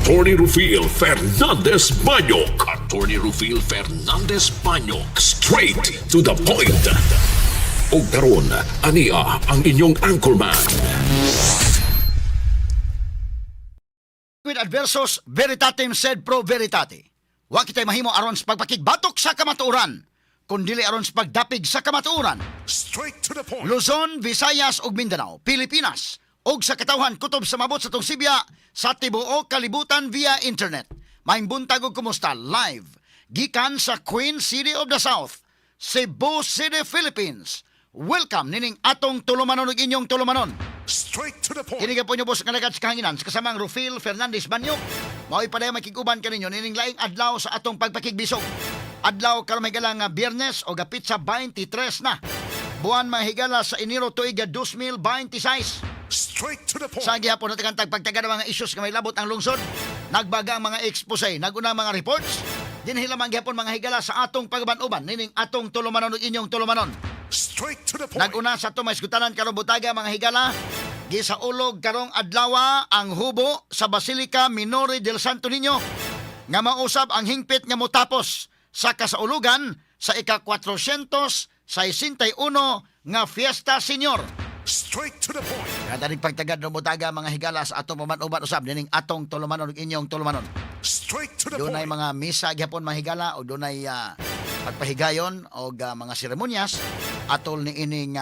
Attorney Rufil Fernandez Banyok. Attorney Rufil Fernandez Banyok. Straight to the point. Og karon, ania ang inyong anchorman. Quid adversus veritatem sed pro veritate. Wa kitay mahimo aron sa pagpakigbatok sa kamatuoran, kun dili aron sa pagdapig sa kamatuoran. Straight to the point. Luzon, Visayas ug Mindanao, Pilipinas ug sa katawhan kutob sa mabot sa tungsibya sa tibuok kalibutan via internet. Maayong buntag ug kumusta live gikan sa Queen City of the South, Cebu City, Philippines. Welcome nining atong tulumanon ug inyong tulumanon. Straight to the point. Kini po nyo boss nga sa kahanginan sa kasamang Rufil Fernandez Banyok. Mao'y paday makig-uban kaninyo nining laing adlaw sa atong pagpakigbisog. Adlaw karon, may nga Biyernes o gapitsa 23 na buwan, mga higala, sa Enero tuig 2026. Straight to the point. Sa gihapon natin ang pagtaga ng mga issues nga may labot ang lungsod. Nagbaga ang mga expose, naguna ang mga reports. Dinhi lamang gihapon, mga higala, sa atong pagban-uban nining atong tulumanon ug inyong tulumanon. Straight to the point. Naguna sa ato maisgutanan karong butaga, mga higala, gisaulog karong adlawa ang hubo sa Basilica Minore del Santo Niño nga mausab ang hingpit nga motapos sa kasaulugan sa ika-461 nga Fiesta Senior. Straight to the point. Kadaring pagtagad ng butaga, mga higala, sa atong paman-uban usab nining atong tulumanon ug inyong tulumanon. Straight to the Dunay point. mga misa gihapon, mga higala, o dunay pagpahigayon o mga seremonyas atol ni ining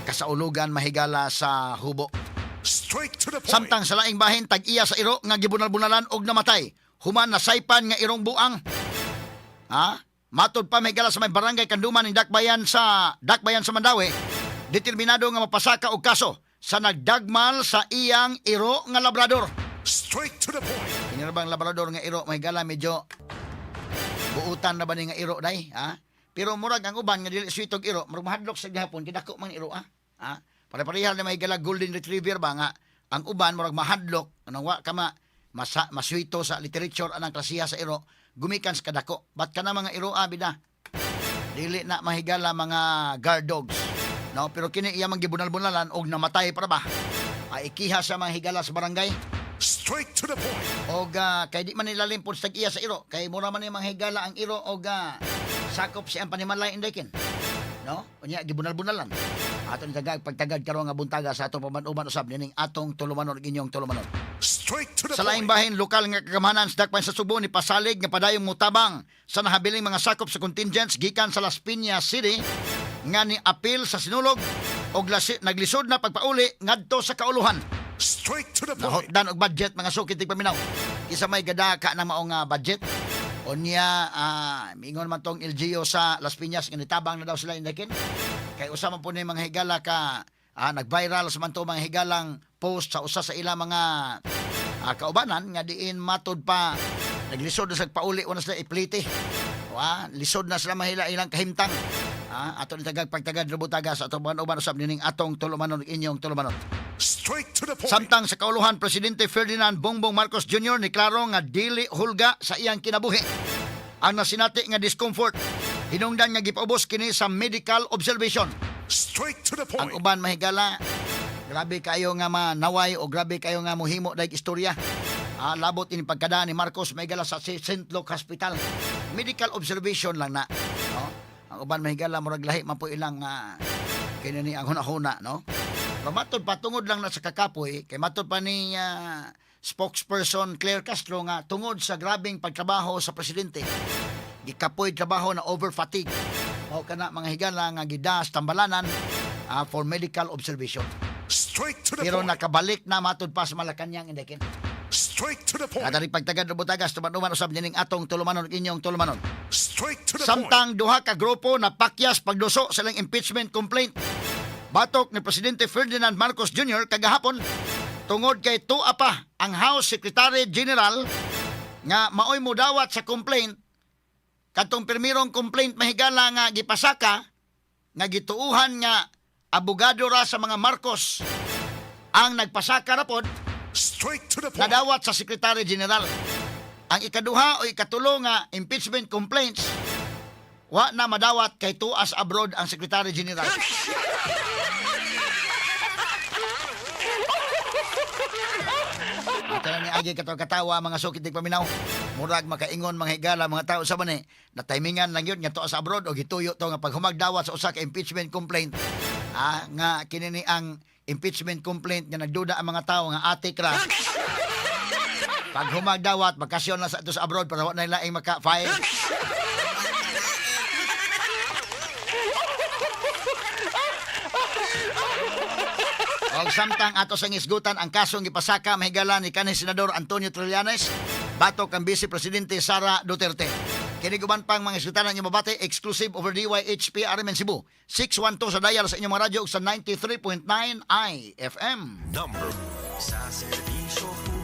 kasaulugan, mahigala, sa hubo. Straight to the point. Samtang sa laing bahin, tag-iya sa iro nga gibunal-bunalan og namatay human nasaypan nga irong buang. Ha? Matod pa, mahigala, sa may barangay Kanduman ning Dakbayan sa Mandaue, determinado nga mapasaka og kaso sa nagdagmal sa iyang iro nga labrador. Straight to the point. Kini ra bang labrador nga iro, mahigala, medyo buutan na ba ni nga iro day, ha? Pero murag ang uban nga dili switog iro, murag mahadlok sa gihapon kay dako man iro, ha. Ha? Pare-parehal na, mahigala, golden retriever ba nga ang uban murag mahadlok anong wa ka ma masa, maswito sa literature anang klasiha sa iro gumikan sa kadako. But kana mga iro, bida dili na, mahigala, mga guard dogs. No, pero kini iya man gibunal-bunalan og namatay para ba? Ay ikiha sa mga higala sa barangay. Straight to the point. Og kay di man nila limpod sa tag-iya sa iro kay mura man ni mga higala ang iro og sakop siyang panimalay indekin, no? Unya gibunal-bunalan. Ato ni tagag pagtagad karon nga buntaga sa atong paman-uban usab nining atong tulumanon ug inyong tulumanon. Straight to the Sa laing point. bahin, lokal nga kagamanan sa Dakbayan sa Subo ni pasalig nga padayong mutabang sa nahabiling mga sakop sa contingents gikan sa Las Piñas City nga ni apil sa Sinulog og naglisod na pagpauli ngadto sa kauluhan. Straight to the point. Nahotdan og budget, mga sukit paminaw. Isa may gadaka na maong budget. Unya mingon man tong LGU sa Las Piñas nga nitabang na daw sila indakin. Kay usa man po ni, mga higala, ka nag-viral sa man to, mga higalang post sa usa sa ila mga kaubanan nga diin matud pa naglisod na sa pauli, wala sila iplite. Wa, lisod na sila mahila ilang kahimtang. Ato ni tagag pagtagad rubutaga sa atong uban usab nining atong tulumanon ug inyong tulumanon. Straight to the point. Samtang sa kauluhan, Presidente Ferdinand Bongbong Marcos Jr. ni klaro nga dili hulga sa iyang kinabuhi ang nasinati nga discomfort. Hinungdan nga gipaubos kini sa medical observation. Straight to the Ang point. uban, mahigala, grabe kayo nga manaway o grabe kayo nga muhimo daig istorya. Labot ini pagkada ni Marcos, mahigala, sa St. Luke Hospital. Medical observation lang na. No? Ang uban, mahigala, murag lahi man po ilang kini ni ang hunahuna, no? Pero matod pa tungod lang na sa kakapoy, kay matod pa ni spokesperson Claire Castro nga tungod sa grabing pagtrabaho sa presidente, gikapoy trabaho na over fatigue. Mao kana, mga higala, nga gidas tambalanan for medical observation. Straight to the Pero point. nakabalik na matod pa sa Malacañang indekin. Straight to the point. Kadari pagtagad butagas tuman-uman usab nining atong tulumanon inyong tulumanon. Straight to the point. Samtang duha ka grupo na pakyas pagduso sa ilang impeachment complaint batok ni Presidente Ferdinand Marcos Jr. kagahapon tungod kay tuwa pa ang House Secretary General nga maoy modawat sa complaint katong pirmirong complaint, mahigala, nga gipasaka nga gituuhan nga abogado ra sa mga Marcos ang nagpasaka ra pod Straight to the point. nadawat sa Secretary General. Ang ikaduha o ikatulo nga impeachment complaints wa na madawat kay tuas abroad ang Secretary General. Tanan ni agi katawa-katawa, mga sukit paminaw. Murag makaingon, mga higala, mga tao sa mani. Na timingan lang yun nga to sa abroad o gituyo to nga paghumagdawat sa usa ka impeachment complaint. Ah, nga kini ni ang impeachment complaint nga nagduda ang mga tao nga atik ra. Pag humagdawat, bakasyon na sa ito sa abroad para wa na laing maka-file. Og samtang ato sa ngisgutan ang kasong gipasaka, mahigala, ni kanhi Senador Antonio Trillanes batok ang Vice Presidente Sara Duterte. Kini guban pang mga isgutan inyong mabati exclusive over DYHP RMN Cebu. 612 sa dial sa inyong mga radyo ug sa 93.9 IFM. Number Sa serbisyo.